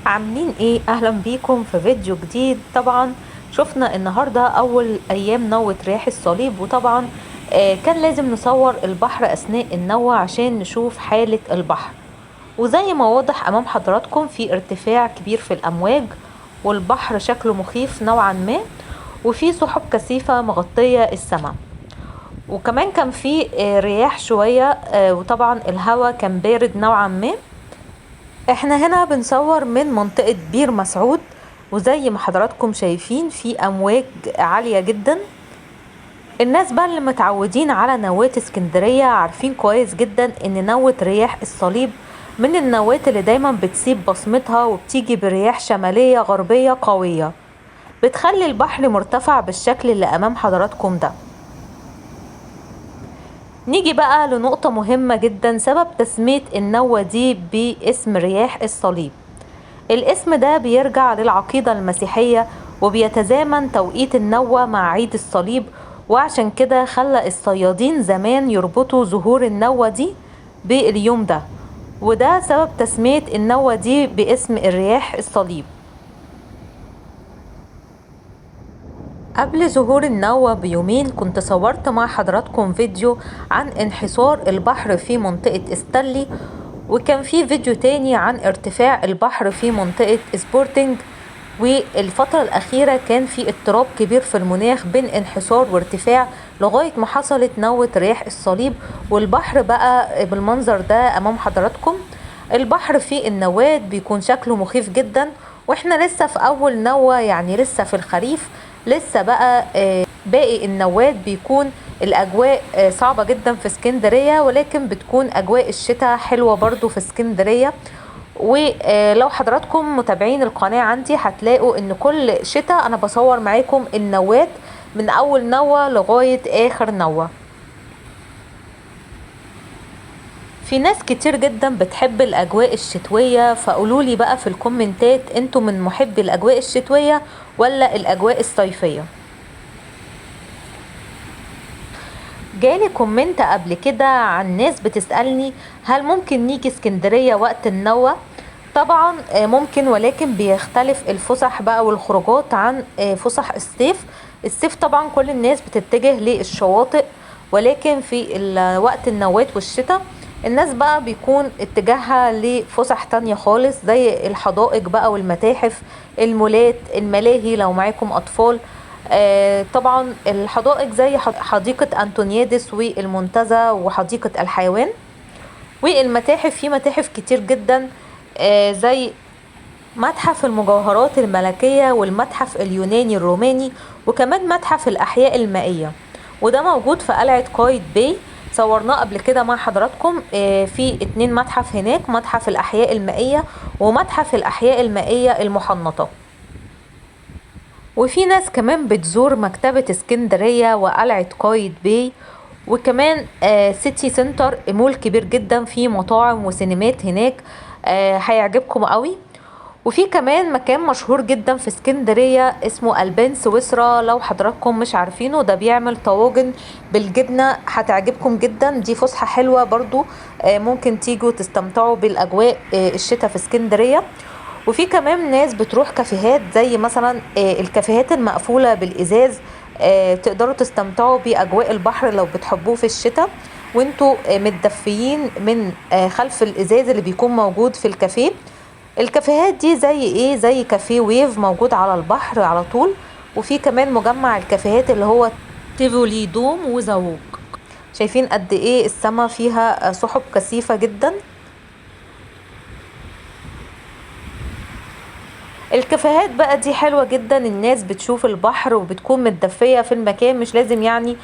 عاملين ايه؟ اهلا بيكم في فيديو جديد. طبعا شفنا النهاردة اول ايام نوة رياح الصليب، وطبعا كان لازم نصور البحر اثناء النوة عشان نشوف حالة البحر. وزي ما واضح امام حضراتكم في ارتفاع كبير في الامواج، والبحر شكله مخيف نوعا ما، وفي سحب كثيفة مغطية السماء، وكمان كان في رياح شوية، وطبعا الهواء كان بارد نوعا ما. احنا هنا بنصور من منطقة بير مسعود، وزي ما حضراتكم شايفين في امواج عالية جدا. الناس بقى اللي متعودين على نوات اسكندرية عارفين كويس جدا ان نوة رياح الصليب من النوات اللي دايما بتسيب بصمتها، وبتيجي برياح شمالية غربية قوية بتخلي البحر مرتفع بالشكل اللي امام حضراتكم ده. نيجي بقى لنقطة مهمة جدا، سبب تسمية النوة دي باسم رياح الصليب. الاسم ده بيرجع للعقيدة المسيحية، وبيتزامن توقيت النوة مع عيد الصليب، وعشان كده خلى الصيادين زمان يربطوا ظهور النوة دي باليوم ده، وده سبب تسمية النوة دي باسم الرياح الصليب. قبل ظهور النوة بيومين كنت صورت مع حضراتكم فيديو عن انحسار البحر في منطقة استانلي، وكان في فيديو تاني عن ارتفاع البحر في منطقة سبورتنج. والفترة الأخيرة كان في اضطراب كبير في المناخ بين انحسار وارتفاع لغاية ما حصلت نوة رياح الصليب، والبحر بقى بالمنظر ده أمام حضراتكم. البحر في النوات بيكون شكله مخيف جدا، واحنا لسه في أول نوة، يعني لسه في الخريف، لسه بقى باقي النوات بيكون الأجواء صعبة جدا في اسكندرية، ولكن بتكون أجواء الشتاء حلوة برضو في اسكندرية. ولو حضراتكم متابعين القناة عندي هتلاقوا ان كل شتاء انا بصور معاكم النوات من اول نوة لغاية اخر نوة. في ناس كتير جدا بتحب الاجواء الشتوية، فقولولي بقى في الكومنتات انتوا من محبي الاجواء الشتوية ولا الاجواء الصيفية. جالي comment قبل كده عن ناس بتسألني هل ممكن نيجي اسكندرية وقت النوة؟ طبعا ممكن، ولكن بيختلف الفسح بقى والخروجات عن فسح الصيف. الصيف طبعا كل الناس بتتجه للشواطئ، ولكن في وقت النوات والشتاء الناس بقى بيكون اتجاهها لفسح تانية خالص، زي الحدائق بقى والمتاحف، المولات، الملاهي لو معاكم اطفال. طبعا الحدائق زي حديقة أنطونيادس والمنتزه وحديقة الحيوان، والمتاحف في متاحف كتير جدا، زي متحف المجوهرات الملكية والمتحف اليوناني الروماني، وكمان متحف الأحياء المائية، وده موجود في قلعة قايد باي، صورناه قبل كده مع حضراتكم. في 2 متحف هناك، متحف الأحياء المائية ومتحف الأحياء المائية المحنطة. وفي ناس كمان بتزور مكتبة اسكندرية وقلعة قايد باي، وكمان سيتي سنتر، مول كبير جدا فيه مطاعم وسينمات هناك، هيعجبكم قوي. وفي كمان مكان مشهور جدا في اسكندرية اسمه ألبان سويسرا، لو حضراتكم مش عارفينه، ده بيعمل طواجن بالجبنة، هتعجبكم جدا. دي فسحة حلوة برضو، ممكن تيجوا تستمتعوا بالأجواء، الشتاء في اسكندرية. وفي كمان ناس بتروح كافيهات، زي مثلا، الكافيهات المقفولة بالإزاز، تقدروا تستمتعوا بأجواء البحر لو بتحبوه في الشتاء وانتوا متدفيين من خلف الإزاز اللي بيكون موجود في الكافيه. الكافيهات دي زي ايه؟ زي كافيه ويف موجود على البحر على طول، وفي كمان مجمع الكافيهات اللي هو تيفولي دوم وزوج. شايفين قد ايه السما فيها سحب كثيفة جدا. الكافيهات بقى دي حلوة جدا، الناس بتشوف البحر وبتكون متدفية في المكان، مش لازم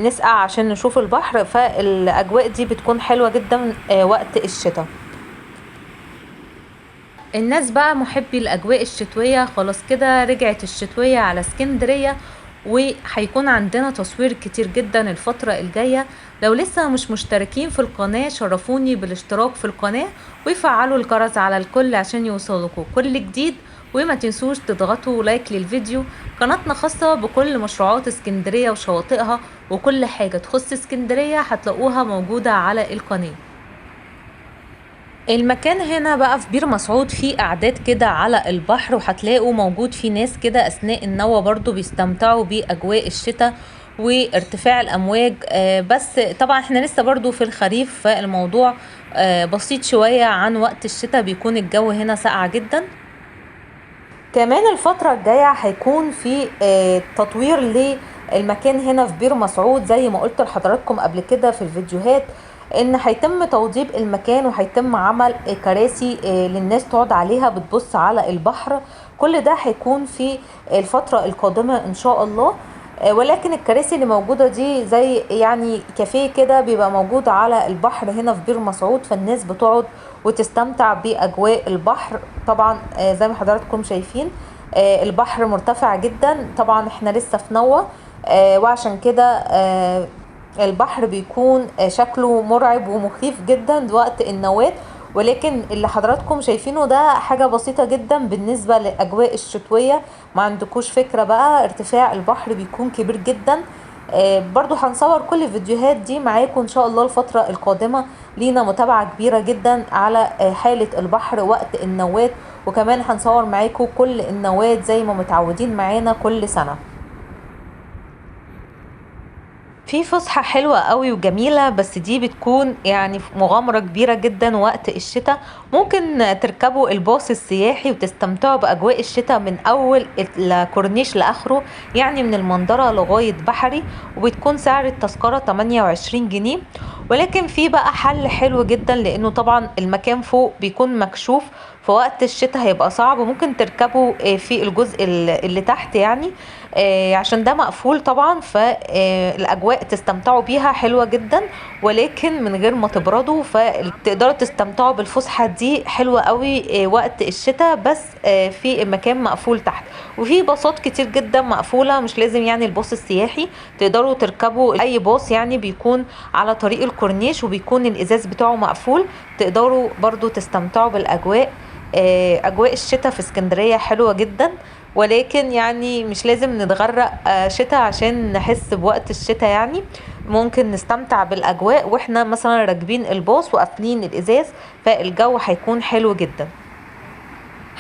نسقع عشان نشوف البحر، فالأجواء دي بتكون حلوة جدا، وقت الشتاء. الناس بقى محبي الأجواء الشتوية خلاص كده رجعت الشتوية على اسكندرية، وهيكون عندنا تصوير كتير جدا الفترة الجاية. لو لسه مش مشتركين في القناة شرفوني بالاشتراك في القناة ويفعلوا الجرس على الكل عشان يوصلكوا كل جديد، وما تنسوش تضغطوا لايك للفيديو. قناتنا خاصة بكل مشروعات اسكندرية وشواطئها، وكل حاجة تخص اسكندرية هتلاقوها موجودة على القناة. المكان هنا بقى في بير مسعود فيه قعدات كده على البحر، وهتلاقوا موجود فيه ناس كده اثناء النوة برضو بيستمتعوا باجواء الشتاء وارتفاع الامواج. بس طبعا احنا لسه برضو في الخريف، فالموضوع بسيط شوية عن وقت الشتاء، بيكون الجو هنا ساقع جدا. كمان الفترة الجاية هيكون في تطوير للمكان هنا في بير مسعود، زي ما قلت لحضراتكم قبل كده في الفيديوهات ان هيتم توضيب المكان وهيتم عمل كراسي للناس تقعد عليها بتبص على البحر. كل ده هيكون في الفترة القادمة ان شاء الله. ولكن الكراسي اللي موجودة دي زي يعني كافيه كده بيبقى موجود على البحر هنا في بير مسعود، فالناس بتقعد وتستمتع بأجواء البحر. طبعا زي ما حضراتكم شايفين البحر مرتفع جدا، طبعا احنا لسه في نوة، وعشان كده البحر بيكون شكله مرعب ومخيف جدا وقت النوات. ولكن اللي حضراتكم شايفينه ده حاجة بسيطة جدا بالنسبة للأجواء الشتوية، ما عندكوش فكرة بقى ارتفاع البحر بيكون كبير جدا. برضو هنصور كل الفيديوهات دي معاكم ان شاء الله الفترة القادمة، لينا متابعة كبيرة جدا على حالة البحر وقت النوات، وكمان هنصور معاكم كل النوات زي ما متعودين معانا كل سنة. في فسحة حلوة قوي وجميلة، بس دي بتكون يعني مغامرة كبيرة جدا وقت الشتاء. ممكن تركبوا الباص السياحي وتستمتعوا بأجواء الشتاء من أول الكورنيش لآخره، يعني من المنظرة لغاية بحري، وبتكون سعر التذكرة 28 جنيه. ولكن في بقى حل حلو جدا، لأنه طبعا المكان فوق بيكون مكشوف، فوقت الشتاء هيبقى صعب. ممكن تركبوا في الجزء اللي تحت يعني عشان ده مقفول طبعا، فالأجواء تستمتعوا بيها حلوة جدا، ولكن من غير ما تبردوا، فتقدروا تستمتعوا بالفسحة دي حلوة قوي وقت الشتاء، بس في مكان مقفول تحت. وفي باصات كتير جدا مقفولة، مش لازم يعني الباص السياحي، تقدروا تركبوا اي باص يعني بيكون على طريق الكورنيش وبيكون الازاز بتاعه مقفول، تقدروا برضو تستمتعوا بالاجواء. اجواء الشتاء في اسكندرية حلوة جدا، ولكن يعني مش لازم نتغرق شتاء عشان نحس بوقت الشتاء، يعني ممكن نستمتع بالاجواء واحنا مثلا راكبين الباص وقافلين الازاز، فالجو هيكون حلو جدا.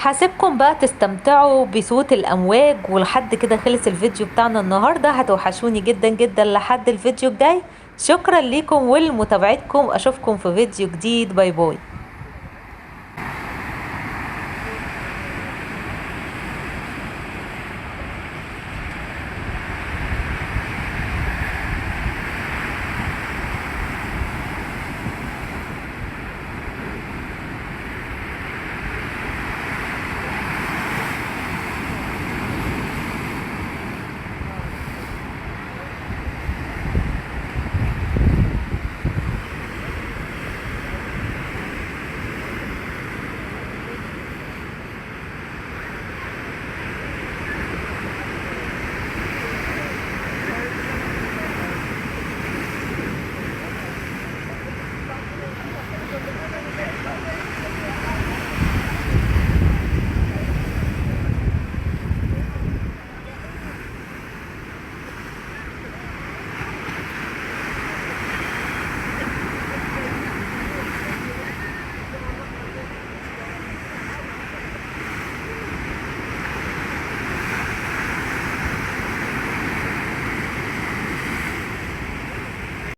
هسيبكم بقى تستمتعوا بصوت الامواج، ولحد كده خلص الفيديو بتاعنا النهارده. هتوحشوني جدا جدا لحد الفيديو الجاي. شكرا ليكم ولمتابعتكم، اشوفكم في فيديو جديد. bye bye.